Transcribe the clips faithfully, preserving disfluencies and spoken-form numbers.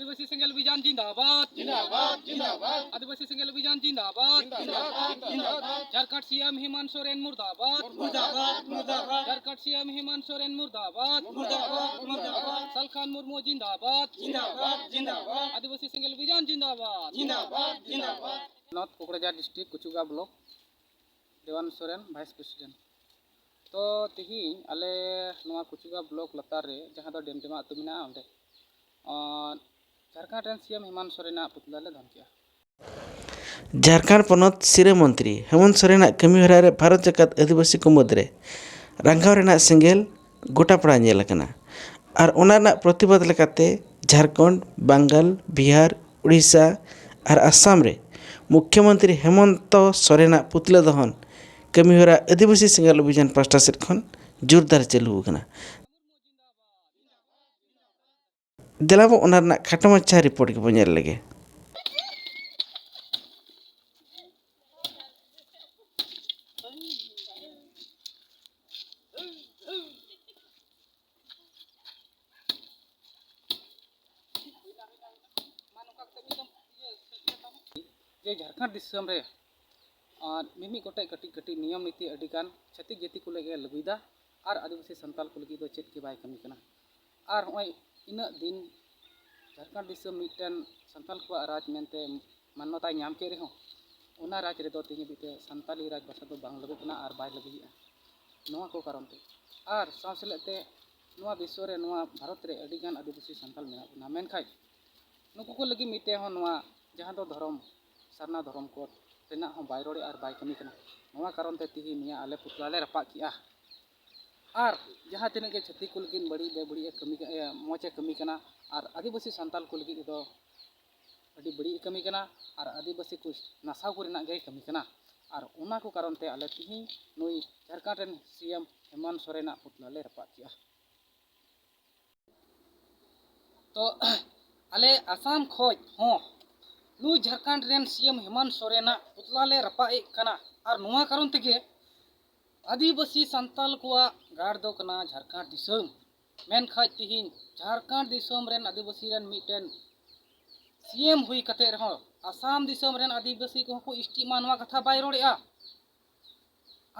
ᱟᱹᱫᱤᱵᱟᱹᱥᱤ ᱥᱮᱸᱜᱮᱞ ᱚᱵᱷᱤᱡᱟᱱ ᱡᱤᱱᱫᱟᱵᱟᱫ᱾ ᱡᱤᱱᱫᱟᱵᱟᱫ, ᱡᱤᱱᱫᱟᱵᱟᱫ᱾ ᱟᱹᱫᱤᱵᱟᱹᱥᱤ ᱥᱮᱸᱜᱮᱞ ᱚᱵᱷᱤᱡᱟᱱ ᱡᱤᱱᱫᱟᱵᱟᱫ᱾ ᱡᱤᱱᱫᱟᱵᱟᱫ, ᱡᱤᱱᱫᱟᱵᱟᱫ᱾ ᱡᱷᱟᱨᱠᱷᱚᱸᱰ ᱥᱤ ᱮᱢ ᱦᱮᱢᱟᱱᱛ ᱥᱚᱨᱮᱱ ᱢᱩᱨᱫᱟᱵᱟᱫ᱾ ᱢᱩᱨᱫᱟᱵᱟᱫ, ᱢᱩᱨᱫᱟᱵᱟᱫ᱾ ᱡᱷᱟᱨᱠᱷᱚᱸᱰ ᱥᱤ ᱮᱢ ᱦᱮᱢᱟᱱᱛ ᱥᱚᱨᱮᱱ ᱢᱩᱨᱫᱟᱵᱟᱫ᱾ ᱢᱩᱨᱫᱟᱵᱟᱫ, ᱢᱩᱨᱫᱟᱵᱟᱫ᱾ ᱥᱟᱞᱠᱷᱟᱱ ᱢᱩᱨᱢᱩ ᱡᱤᱱᱫᱟᱵᱟᱫ᱾ ᱡᱤᱱᱫᱟᱵᱟᱫ, ᱡᱤᱱᱫᱟᱵᱟᱫ᱾ ᱟᱹᱫᱤᱵᱟᱹᱥᱤ ᱥᱮᱸᱜᱮᱞ ᱚᱵᱷᱤᱡᱟᱱ ᱡᱤᱱᱫᱟᱵᱟᱫ᱾ ᱡᱤᱱᱫᱟᱵᱟᱫ, ᱡᱤᱱᱫᱟᱵᱟᱫ᱾ North Kokrajhar district Kuchuga block, Dewan Soren vice president. ᱛᱚ ᱛᱮᱦᱮᱧ ᱟᱞᱮ ᱱᱚᱣᱟ ᱠᱩᱪᱩᱜᱟ ᱵᱞᱚᱠ ᱞᱟᱛᱟᱨ ᱨᱮ ᱡᱟᱦᱟᱸ ᱫᱚ ᱰᱮᱢᱰᱮᱢᱟ ᱟᱹᱛᱩ ᱢᱮᱱᱟᱜᱼᱟ, ᱚᱸᱰᱮ ᱟᱨ ᱡᱷᱟᱲᱠᱷᱚᱸᱰ ᱨᱮᱱ ᱥᱤ ᱮᱢ ᱦᱮᱢᱟᱱᱛ ᱥᱚᱨᱮᱱᱟᱜ ᱯᱩᱛᱞᱟᱹ ᱞᱮ ᱫᱚᱦᱚᱱ ᱠᱮᱜᱼᱟ᱾ ᱡᱷᱟᱲᱠᱷᱚᱸᱰ ᱯᱚᱱᱚᱛ ᱥᱤᱨᱟᱹ ᱢᱚᱱᱛᱨᱤ ᱦᱮᱢᱚᱱᱛ ᱥᱚᱨᱮᱱᱟᱜ ᱠᱟᱹᱢᱤᱦᱚᱨᱟ ᱨᱮ ᱵᱷᱟᱨᱚᱛ ᱡᱟᱠᱟᱛ ᱟᱹᱫᱤᱵᱟᱹᱥᱤ ᱠᱚ ᱢᱩᱫᱽᱨᱮ ᱨᱟᱸᱜᱟᱣ ᱨᱮᱱᱟᱜ ᱥᱮᱸᱜᱮᱞ ᱜᱚᱴᱟ ᱯᱟᱲᱟ ᱧᱮᱞ ᱟᱠᱟᱱᱟ᱾ ᱟᱨ ᱚᱱᱟ ᱨᱮᱱᱟᱜ ᱯᱨᱚᱛᱤᱵᱟᱫ ᱞᱮᱠᱟᱛᱮ ᱡᱷᱟᱲᱠᱷᱚᱸᱰ, ᱵᱟᱝᱜᱟᱞ, ᱵᱤᱦᱟᱨ, ᱩᱲᱤᱥᱥᱟ ᱟᱨ ᱟᱥᱟᱢ ᱨᱮ ᱢᱩᱠᱷᱭᱚᱢᱚᱱᱛᱨᱤ ᱦᱮᱢᱚᱱᱛᱚ ᱥᱚᱨᱮᱱᱟᱜ ᱯᱩᱛᱞᱟᱹ ᱫᱚᱦᱚᱱ ᱠᱟᱹᱢᱤᱦᱚᱨᱟ ᱟᱹᱫᱤᱵᱟᱹᱥᱤ ᱥᱮᱸᱜᱮᱞ ᱚᱵᱷᱤᱡᱟᱱ ᱯᱟᱥᱴᱟ ᱥᱮᱫ ᱠᱷᱚᱱ ᱡᱳᱨᱫᱟᱨ ᱪᱟᱹᱞᱩ ᱟᱠᱟᱱᱟ᱾ ᱫᱮᱞᱟ ᱵᱚ ᱚᱱᱟ ᱨᱮᱱᱟᱜ ᱠᱷᱟᱴᱚ ᱢᱟᱪᱷᱟ ᱨᱤᱯᱳᱨᱴ ᱜᱮᱵᱚ ᱧᱮᱞ ᱞᱮᱜᱮ᱾ ᱡᱮ ᱡᱷᱟᱲᱠᱷᱚᱸᱰ ᱫᱤᱥᱚᱢ ᱨᱮ ᱟᱨ ᱢᱤᱢᱤᱫ ᱜᱚᱴᱮᱡ ᱠᱟᱹᱴᱤᱡ ᱠᱟᱹᱴᱤᱡ ᱱᱤᱭᱚᱢ ᱱᱤᱛᱤ ᱟᱹᱰᱤᱜᱟᱱ ᱪᱷᱟᱹᱛᱤᱠ ᱡᱟᱹᱛᱤ ᱠᱚ ᱞᱟᱹᱜᱤᱫ ᱮ ᱞᱟᱹᱜᱩᱭᱮᱫᱟ ᱟᱨ ᱟᱹᱫᱤᱵᱟᱹᱥᱤ ᱥᱟᱱᱛᱟᱞ ᱠᱚ ᱞᱟᱹᱜᱤᱫ ᱫᱚ ᱪᱮᱫ ᱜᱮ ᱵᱟᱭ ᱠᱟᱹᱢᱤ ᱠᱟᱱᱟ᱾ ᱟᱨ ᱱᱚᱜᱼᱚᱭ ᱤᱱᱟᱹᱜ ᱫᱤᱱ ᱡᱷᱟᱲᱠᱷᱚᱸᱰ ᱫᱤᱥᱚᱢ ᱢᱤᱫᱴᱮᱱ ᱥᱟᱱᱛᱟᱞ ᱠᱚᱣᱟᱜ ᱨᱟᱡᱽ ᱢᱮᱱᱛᱮ ᱢᱟᱱᱱᱚᱛᱟᱭ ᱧᱟᱢ ᱠᱮᱫ ᱨᱮᱦᱚᱸ, ᱚᱱᱟ ᱨᱟᱡᱽ ᱨᱮᱫᱚ ᱛᱮᱦᱮᱧ ᱦᱟᱹᱵᱤᱡ ᱛᱮ ᱥᱟᱱᱛᱟᱞᱤ ᱨᱟᱡᱽ ᱵᱷᱟᱥᱟ ᱫᱚ ᱵᱟᱝ ᱞᱟᱹᱜᱩᱜ ᱠᱟᱱᱟ ᱟᱨ ᱵᱟᱭ ᱞᱟᱹᱜᱩᱭᱮᱫᱼᱟ᱾ ᱱᱚᱣᱟ ᱠᱚ ᱠᱟᱨᱚᱱ ᱛᱮ ᱟᱨ ᱥᱟᱶ ᱥᱮᱞᱮᱫ ᱛᱮ ᱱᱚᱣᱟ ᱵᱤᱥᱥᱚ ᱨᱮ, ᱱᱚᱣᱟ ᱵᱷᱟᱨᱚᱛ ᱨᱮ ᱟᱹᱰᱤᱜᱟᱱ ᱟᱹᱫᱤᱵᱟᱹᱥᱤ ᱥᱟᱱᱛᱟᱞ ᱢᱮᱱᱟᱜ ᱵᱚᱱᱟ, ᱢᱮᱱᱠᱷᱟᱱ ᱱᱩᱠᱩ ᱠᱚ ᱞᱟᱹᱜᱤᱫ ᱢᱤᱫᱴᱮᱱ ᱦᱚᱸ ᱱᱚᱣᱟ ᱡᱟᱦᱟᱸ ᱫᱚ ᱫᱷᱚᱨᱚᱢ, ᱥᱟᱨᱱᱟ ᱫᱷᱚᱨᱚᱢ ᱠᱳᱰ ᱨᱮᱱᱟᱜ ᱦᱚᱸ ᱵᱟᱭ ᱨᱚᱲᱮᱫᱼᱟ ᱟᱨ ᱵᱟᱭ ᱠᱟᱹᱢᱤ ᱠᱟᱱᱟ᱾ ᱱᱚᱣᱟ ᱠᱟᱨᱚᱱ ᱛᱮ ᱛᱮᱦᱮᱧ ᱱᱤᱭᱟᱹ ᱟᱞᱮ ᱯᱩᱛᱞᱟ ᱞᱮ ᱨᱟᱯᱟᱜ ᱠᱮᱜᱼᱟ᱾ ᱟᱨ ᱡᱟᱦᱟᱸ ᱛᱤᱱᱟᱹᱜ ᱜᱮ ᱪᱷᱟᱹᱛᱤᱠ ᱠᱚ ᱞᱟᱹᱜᱤᱫ ᱵᱟᱹᱲᱤᱡ ᱵᱮ-, ᱵᱟᱹᱲᱤᱡ ᱮ ᱠᱟᱹᱢᱤ ᱠᱟ-, ᱮ, ᱢᱚᱡᱽ ᱮ ᱠᱟᱹᱢᱤ ᱠᱟᱱᱟ, ᱟᱨ ᱟᱹᱫᱤᱵᱟᱹᱥᱤ ᱥᱟᱱᱛᱟᱞ ᱠᱚ ᱞᱟᱹᱜᱤᱫ ᱫᱚ ᱟᱹᱰᱤ ᱵᱟᱹᱲᱤᱡ ᱮ ᱠᱟᱹᱢᱤ ᱠᱟᱱᱟ ᱟᱨ ᱟᱹᱫᱤᱵᱟᱹᱥᱤ ᱠᱚ ᱱᱟᱥᱟᱣ ᱠᱚ ᱨᱮᱱᱟᱜ ᱜᱮᱭ ᱠᱟᱹᱢᱤ ᱠᱟᱱᱟ᱾ ᱟᱨ ᱚᱱᱟ ᱠᱚ ᱠᱟᱨᱚᱱ ᱛᱮ ᱟᱞᱮ ᱛᱮᱦᱮᱧ ᱱᱩᱭ ᱡᱷᱟᱲᱠᱷᱚᱸᱰ ᱨᱮᱱ ᱥᱤ ᱮᱢ ᱦᱮᱢᱚᱱᱛ ᱥᱚᱨᱮᱱᱟᱜ ᱯᱩᱛᱞᱟ ᱞᱮ ᱨᱟᱯᱟᱜ ᱠᱮᱜᱼᱟ᱾ ᱛᱚ ᱟᱞᱮ ᱟᱥᱟᱢ ᱠᱷᱚᱡ ᱦᱚᱸ ᱱᱩᱭ ᱡᱷᱟᱲᱠᱷᱚᱸᱰ ᱨᱮᱱ ᱥᱤ ᱮᱢ ᱦᱮᱢᱚᱱᱛ ᱥᱚᱨᱮᱱᱟᱜ ᱯᱩᱛᱞᱟ ᱞᱮ ᱨᱟᱯᱟᱜ ᱮᱫ ᱠᱟᱱᱟ᱾ ᱟᱨ ᱱᱚᱣᱟ ᱠᱟᱨᱚᱱ ᱛᱮᱜᱮ ᱟᱹᱫᱤᱵᱟᱹᱥᱤ ᱥᱟᱱᱛᱟᱞ ᱠᱚᱣᱟᱜ ᱜᱟᱲ ᱫᱚ ᱠᱟᱱᱟ ᱡᱷᱟᱲᱠᱷᱚᱸᱰ ᱫᱤᱥᱚᱢ᱾ ᱢᱮᱱᱠᱷᱟᱡ ᱛᱤᱦᱤᱧ ᱡᱷᱟᱲᱠᱷᱚᱸᱰ ᱫᱤᱥᱚᱢ ᱨᱮᱱ ᱟᱹᱫᱤᱵᱟᱹᱥᱤ ᱨᱮᱱ ᱢᱤᱫᱴᱮᱱ ᱥᱤ ᱮᱢ ᱦᱩᱭ ᱠᱟᱛᱮ ᱨᱮᱦᱚᱸ ᱟᱥᱟᱢ ᱫᱤᱥᱚᱢ ᱨᱮᱱ ᱟᱹᱫᱤᱵᱟᱹᱥᱤ ᱠᱚᱦᱚᱸ ᱠᱚ ᱮᱥ ᱴᱤᱜ ᱢᱟ, ᱱᱚᱣᱟ ᱠᱟᱛᱷᱟ ᱵᱟᱭ ᱨᱚᱲᱮᱜᱼᱟ᱾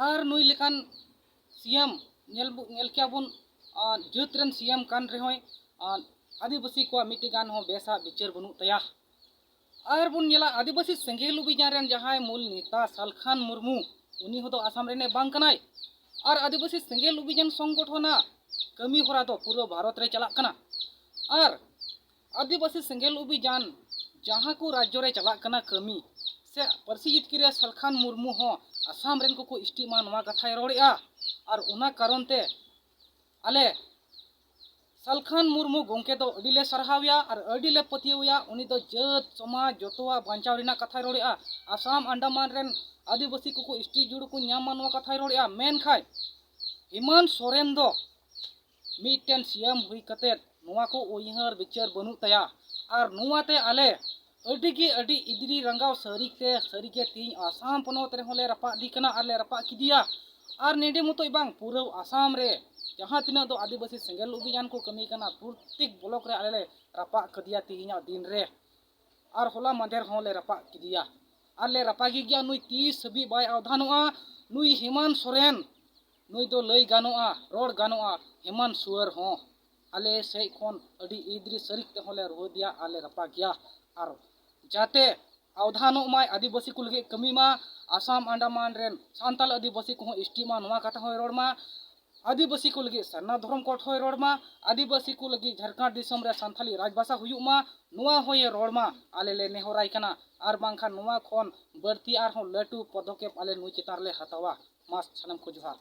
ᱟᱨ ᱱᱩᱭ ᱞᱮᱠᱟᱱ ᱥᱤ ᱮᱢ ᱧᱮᱞ ᱵᱚ-, ᱧᱮᱞ ᱠᱮᱭᱟ ᱵᱚᱱ, ᱟᱨ ᱡᱟᱹᱛ ᱨᱮᱱ ᱥᱤ ᱮᱢ ᱠᱟᱱ ᱨᱮᱦᱚᱸᱭ, ᱟᱨ ᱟᱹᱫᱤᱵᱟᱹᱥᱤ ᱠᱚᱣᱟᱜ ᱢᱤᱫᱴᱤᱡ ᱜᱟᱱ ᱦᱚᱸ ᱵᱮᱥᱟᱜ ᱵᱤᱪᱟᱹᱨ ᱵᱟᱹᱱᱩᱜ ᱛᱟᱭᱟ᱾ ᱟᱨ ᱵᱚᱱ ᱧᱮᱞᱟ, ᱟᱹᱫᱤᱵᱟᱹᱥᱤ ᱥᱮᱸᱜᱮᱞ ᱚᱵᱷᱤᱡᱟᱱ ᱨᱮᱱ ᱡᱟᱦᱟᱸᱭ ᱢᱩᱞ ᱱᱮᱛᱟ ᱥᱟᱞᱠᱷᱟᱱ ᱢᱩᱨᱢᱩ, ᱩᱱᱤ ᱦᱚᱸ ᱫᱚ ᱟᱥᱟᱢ ᱨᱮᱱᱮ ᱵᱟᱝ ᱠᱟᱱᱟᱭ᱾ ᱟᱨ ᱟᱹᱫᱤᱵᱟᱹᱥᱤ ᱥᱮᱸᱜᱮᱞ ᱚᱵᱷᱤᱡᱟᱱ ᱥᱚᱝᱜᱚᱴᱷᱚᱱᱟᱜ ᱠᱟᱹᱢᱤ ᱦᱚᱨᱟ ᱫᱚ ᱯᱩᱨᱟᱹ ᱵᱷᱟᱨᱚᱛ ᱨᱮ ᱪᱟᱞᱟᱜ ᱠᱟᱱᱟ᱾ ᱟᱨ ᱟᱹᱫᱤᱵᱟᱹᱥᱤ ᱥᱮᱸᱜᱮᱞ ᱚᱵᱷᱤᱡᱟᱱ ᱡᱟᱦᱟᱸ ᱠᱚ ᱨᱟᱡᱽᱡᱚ ᱨᱮ ᱪᱟᱞᱟᱜ ᱠᱟᱱᱟ ᱠᱟᱹᱢᱤ, ᱥᱮ ᱯᱟᱹᱨᱥᱤ ᱡᱤᱛᱠᱤᱨᱤᱭᱟᱹ ᱥᱟᱞᱠᱷᱟᱱ ᱢᱩᱨᱢᱩ ᱦᱚᱸ ᱟᱥᱟᱢ ᱨᱮᱱ ᱠᱚᱠᱚ ᱮᱥ ᱴᱤᱜ ᱢᱟ, ᱱᱚᱣᱟ ᱠᱟᱛᱷᱟᱭ ᱨᱚᱲᱮᱜᱼᱟ᱾ ᱟᱨ ᱚᱱᱟ ᱠᱟᱨᱚᱱ ᱛᱮ ᱟᱞᱮ ᱥᱟᱞᱠᱷᱟᱱ ᱢᱩᱨᱢᱩ ᱜᱚᱢᱠᱮ ᱫᱚ ᱟᱹᱰᱤ ᱞᱮ ᱥᱟᱨᱦᱟᱣᱮᱭᱟ ᱟᱨ ᱟᱹᱰᱤ ᱞᱮ ᱯᱟᱹᱛᱭᱟᱹᱣᱮᱭᱟ᱾ ᱩᱱᱤ ᱫᱚ ᱡᱟᱹᱛ ᱥᱚᱢᱟᱡᱽ ᱡᱚᱛᱚᱣᱟᱜ ᱵᱟᱧᱪᱟᱣ ᱨᱮᱱᱟᱜ ᱠᱟᱛᱷᱟᱭ ᱨᱚᱲᱮᱜᱼᱟ᱾ ᱟᱥᱟᱢ ᱟᱱᱰᱟᱢᱟᱱ ᱨᱮᱱ ᱟᱹᱫᱤᱵᱟᱹᱥᱤ ᱠᱚᱠᱚ ᱮᱥ ᱴᱤ ᱡᱩᱲᱩ ᱠᱚ ᱧᱟᱢ ᱢᱟ, ᱱᱚᱣᱟ ᱠᱟᱛᱷᱟᱭ ᱨᱚᱲᱮᱜᱼᱟ᱾ ᱢᱮᱱᱠᱷᱟᱱ ᱦᱮᱢᱟᱱᱛ ᱥᱚᱨᱮᱱ ᱫᱚ ᱢᱤᱫᱴᱮᱱ ᱥᱤ ᱮᱢ ᱦᱩᱭ ᱠᱟᱛᱮᱫ ᱱᱚᱣᱟ ᱠᱚ ᱩᱭᱦᱟᱹᱨ ᱵᱤᱪᱟᱹᱨ ᱵᱟᱹᱱᱩᱜ ᱛᱟᱭᱟ᱾ ᱟᱨ ᱱᱚᱣᱟᱛᱮ ᱟᱞᱮ ᱟᱹᱰᱤ ᱜᱮ ᱟᱹᱰᱤ ᱤᱫᱽᱨᱤ ᱨᱟᱸᱜᱟᱣ ᱥᱟᱹᱨᱤ ᱛᱮ, ᱥᱟᱹᱨᱤ ᱜᱮ ᱛᱮᱦᱮᱧ ᱟᱥᱟᱢ ᱯᱚᱱᱚᱛ ᱨᱮᱦᱚᱸ ᱞᱮ ᱨᱟᱯᱟᱜ ᱤᱫᱤ ᱠᱟᱱᱟ ᱟᱨ ᱞᱮ ᱨᱟᱯᱟᱜ ᱠᱮᱫᱮᱭᱟ᱾ ᱟᱨ ᱱᱮᱰᱮ ᱢᱚᱛᱚᱡ ᱵᱟᱝ, ᱯᱩᱨᱟᱹ ᱟᱥᱟᱢ ᱨᱮ ᱡᱟᱦᱟᱸ ᱛᱤᱱᱟᱹᱜ ᱫᱚ ᱟᱹᱫᱤᱵᱟᱹᱥᱤ ᱥᱮᱸᱜᱮᱞ ᱚᱵᱷᱤᱡᱟᱱ ᱠᱚ ᱠᱟᱹᱢᱤ ᱠᱟᱱᱟ, ᱯᱨᱚᱛᱛᱮᱠ ᱵᱞᱚᱠ ᱨᱮ ᱟᱞᱮ ᱞᱮ ᱨᱟᱯᱟᱜ ᱠᱮᱫᱮᱭᱟ ᱛᱮᱦᱮᱧᱟᱜ ᱫᱤᱱ ᱨᱮ᱾ ᱟᱨ ᱦᱚᱞᱟ ᱢᱟᱫᱷᱮᱨ ᱦᱚᱸ ᱞᱮ ᱨᱟᱯᱟᱜ ᱠᱮᱫᱮᱭᱟ᱾ ᱟᱨ ᱞᱮ ᱨᱟᱯᱟᱜᱮ ᱜᱮᱭᱟ, ᱱᱩᱭ ᱛᱤᱥ ᱦᱟᱹᱵᱤᱡ ᱵᱟᱭ ᱟᱣᱫᱷᱟᱱᱚᱜᱼᱟ᱾ ᱱᱩᱭ ᱦᱮᱢᱟᱱᱛ ᱥᱚᱨᱮᱱ, ᱱᱩᱭ ᱫᱚ ᱞᱟᱹᱭ ᱜᱟᱱᱚᱜᱼᱟ, ᱨᱚᱲ ᱜᱟᱱᱚᱜᱼᱟ, ᱦᱮᱢᱟᱱᱛ ᱥᱩᱣᱟᱹᱨ ᱦᱚᱸ ᱟᱞᱮ ᱥᱮᱫ ᱠᱷᱚᱱ ᱟᱹᱰᱤ ᱤᱫᱽᱨᱤ ᱥᱟᱹᱨᱤᱠ ᱛᱮᱦᱚᱸ ᱞᱮ ᱨᱩᱣᱟᱹᱫᱮᱭᱟ ᱟᱨ ᱞᱮ ᱨᱟᱯᱟᱜᱮᱭᱟ᱾ ᱟᱨ ᱡᱟᱛᱮ ᱟᱣᱫᱷᱟᱱᱚᱜ ᱢᱟᱭ, ᱟᱹᱫᱤᱵᱟᱹᱥᱤ ᱠᱚ ᱞᱟᱹᱜᱤᱫ ᱠᱟᱹᱢᱤ ᱢᱟ, ᱟᱥᱟᱢ ᱟᱱᱰᱟᱢᱟᱱ ᱨᱮᱱ ᱥᱟᱱᱛᱟᱞ ᱟᱹᱫᱤᱵᱟᱹᱥᱤ ᱠᱚᱦᱚᱸ ᱮᱥ ᱴᱤ ᱢᱟ, ᱱᱚᱣᱟ ᱠᱟᱛᱷᱟ ᱦᱚᱸᱭ ᱨᱚᱲ ᱢᱟ, ᱟᱹᱫᱤᱵᱟᱹᱥᱤ ᱠᱚ ᱞᱟᱹᱜᱤᱫ ᱥᱟᱨᱱᱟ ᱫᱷᱚᱨᱚᱢ ᱠᱳᱰ ᱦᱚᱸᱭ ᱨᱚᱲ ᱢᱟ, ᱟᱹᱫᱤᱵᱟᱹᱥᱤ ᱠᱚ ᱞᱟᱹᱜᱤᱫ ᱡᱷᱟᱲᱠᱷᱚᱸᱰ ᱫᱤᱥᱚᱢ ᱨᱮ ᱥᱟᱱᱛᱟᱞᱤ ᱨᱟᱡᱽᱵᱷᱟᱥᱟ ᱦᱩᱭᱩᱜ ᱢᱟ, ᱱᱚᱣᱟ ᱦᱚᱸᱭ ᱨᱚᱲ ᱢᱟ, ᱟᱞᱮ ᱞᱮ ᱱᱮᱦᱚᱨᱟᱭ ᱠᱟᱱᱟ᱾ ᱟᱨ ᱵᱟᱝᱠᱷᱟᱱ ᱱᱚᱣᱟ ᱠᱷᱚᱱ ᱵᱟᱹᱲᱛᱤ ᱟᱨᱦᱚᱸ ᱞᱟᱹᱴᱩ ᱯᱚᱫᱚᱠᱷᱮᱯ ᱟᱞᱮ ᱱᱩᱭ ᱪᱮᱛᱟᱱ ᱨᱮᱞᱮ ᱦᱟᱛᱟᱣᱟ᱾ ᱢᱟ ᱥᱟᱱᱟᱢ ᱠᱚ ᱡᱚᱦᱟᱨ᱾